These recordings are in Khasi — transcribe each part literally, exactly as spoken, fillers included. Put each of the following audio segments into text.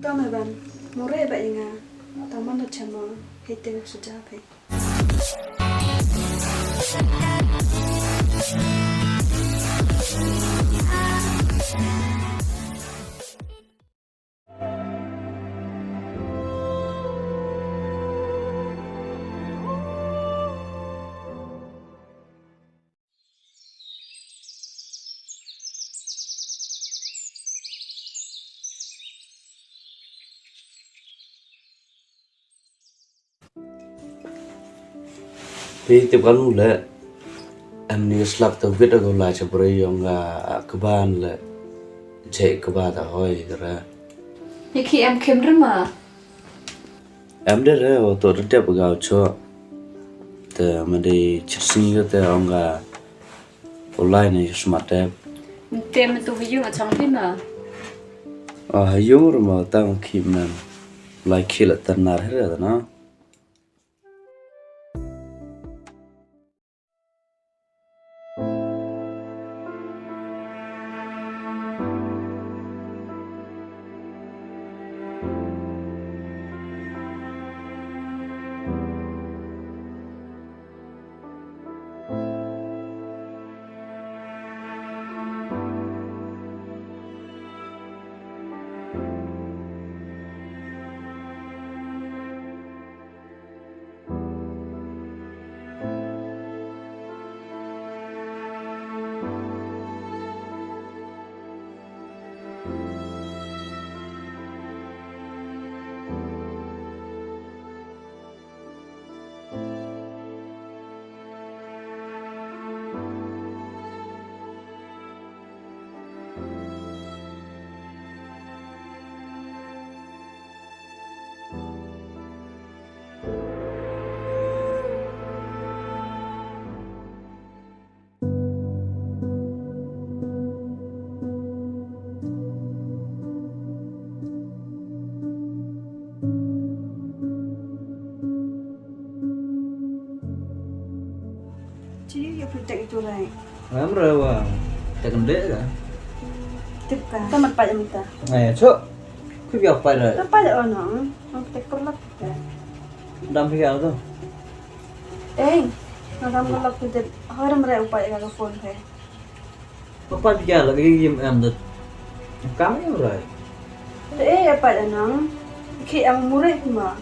To me ban, mure ba inga, tang man da chamo, hei te sa ja phe. Phi tip kan le em ni slap to wit ago la cha bre yong a kban le che kba ta hoi ra. Ye ki em kim rma. Em de re o to de dep ga cho. Te ma de chit sing yo te ong ga o lai ne smat te. Te me tu ha yung a chang phi ma. A ha yung rma tang ki man. Lai ki la tan nar he re na. Chi yu yu phi tek itu lai. Ngam rewa. Tek ndek ka. Tip ka. Tamat pa jam ta. Ngai cho. Khup yak pa da. Ta pa da ono. Ang tek perlak. Dam phi ka tu. Eh, nga dam perlak tu dep. Haram re upai ka phone phe. Ka pat bia la ka yim em dat. Kam em rai. Te eh, ya pat anang. Ki em murai kuma.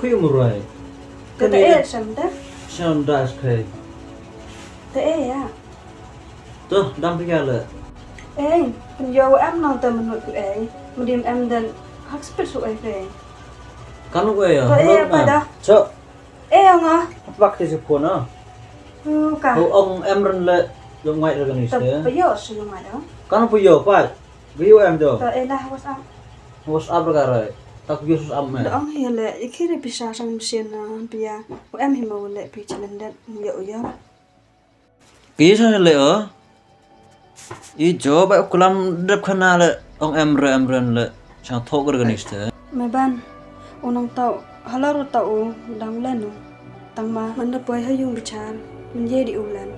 Kui murai. Te te eh, sam te. Sam das kai. Te eh, ya. Tu dam bia la. Eh, pun yo em nang te menut tu eh. Mudim em dan hak spit su eh kai. Kan gue ya. Te eh, ya pat dah. Cok. Eh, ong ah. Pak ti si phone ah. Tu ka. Ho ong em ren le jong ngai re kan iste. Pe yo si jong ngai dong. Kan pe yo pa. Ge yo em do. Ta eh lah WhatsApp. WhatsApp re ka re. Tak yo sus am me. Dong hi le ikhi re pisa sang mesin na pia. Ho em hi mo le pi chalen det yo yo. Ki sa le o. I jo ba kulam dep khana le ong em re em ren le chang thok re ganis te. Me ban u nang tau halor u tau u dang len u tang ma man da poi ha yung bichar man ye di u len.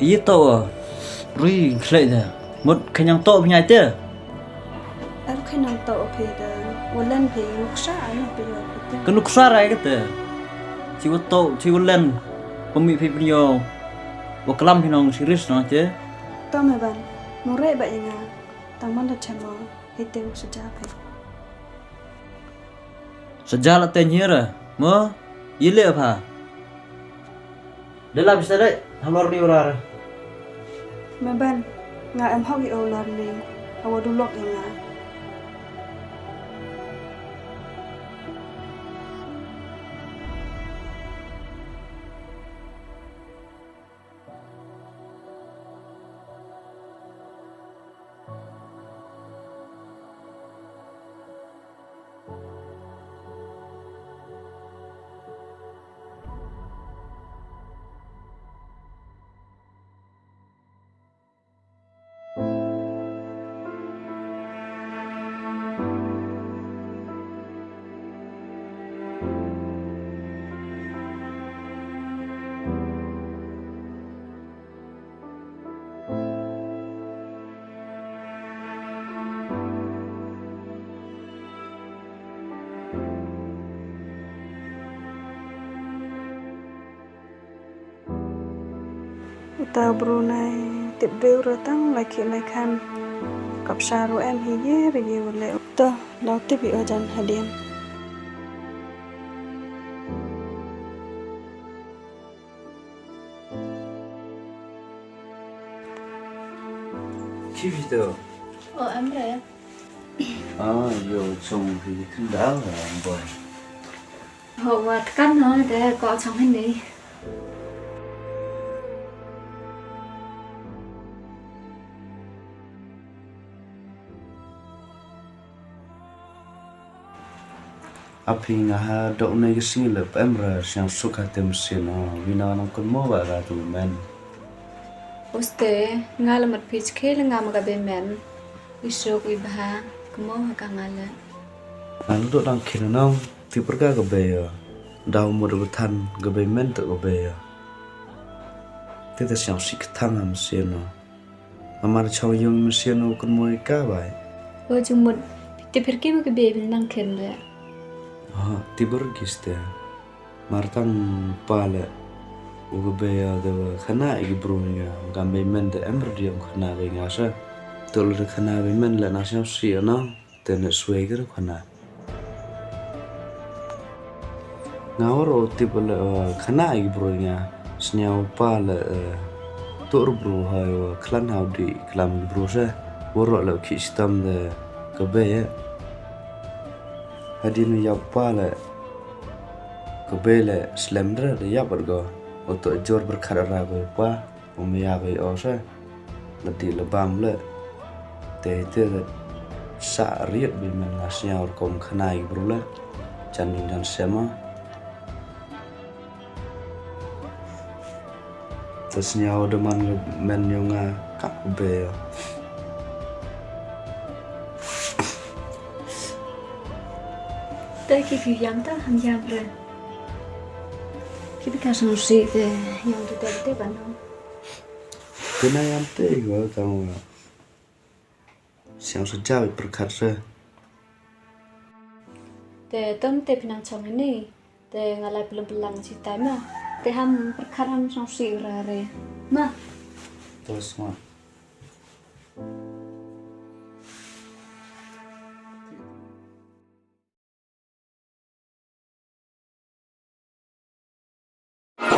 I tau o rui khlek de mut khanyang tau bnyai te. Ar khe nang to phi da. Wa len phi nuksa ano phi yo phi te. Ka nuksa rai ka te. Chi wa to, chi wa len. Pami phi pin yo. Wa klam phi nong serious no che. To me ban. Mure ba inga. Tang man da chemo. Hei te sa ja phi. Sa ja la te nyira. Mo. Yile pha. Dela bisa dai, halor ni urar. Me ban, nga em hok i ular ni, awa dulok i nga. Uta u Brunei tip briew ruh tang lai khih lai khan. Kap sha ruh em hi ye re ye u leh. Uta lau tip i ojan hadien. Ki video. O amre. Ah, yo chong hi khyndaw, ah, boy. Ho wa tkan ho de ko chong hin ni. Aphi nga ha dok ne ki sngi lep em ra siang suk ha tem sin o wina nang kun mo ba ra tu men. Uste nga la mat phi chke la nga ma ka be men. I suk i bha ka mo ha ka nga le. Nga lu dok dang khin nong ti per ka ka be ya. Dau mo de than ka be men te ka be ya. Te te siang sik thang am sin o. Amar chaw yung mesian u kun moi ka bai. O jumut. Te phir ki ma ke be bin nang khen de. Ha, ti ber kiste. Mar tang pa le. U ke be ya de wa khana i bru nga. Gam be men de em rdiong khana be nga sa. Tul de khana be men le na siam si na. Te ne swei ke khana. Nga waro tip le, eh, khana i bru nga. Sniaw pa le, eh, tur bru hai wa klan hau di klam bru se. Waro le ki stam de ke be, eh. Hadien yap pa le ke be le slem re de yap go. Oto jor berkhat ra go pa. Um ya bai o sa. Ladi lebam le. Te te le. Sa riet bi men nga sniaw rukom khana i bru le. Jan dun jan sema. Te sniaw de man men yo nga kap be. Te ki ki yam ta ham yam re. Ki bi ka song si te yam tu te te ban no. Te na yam te i go tang wa. Siang sa jaw i perkhat se. Te tom te pinang chong ini. Te nga lai pelem pelang chi tai ma. Te ham perkhat ham song si ra re. Ma. Terus ma.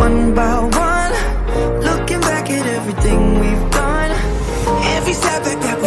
One by one, looking back at everything we've done. Every setback that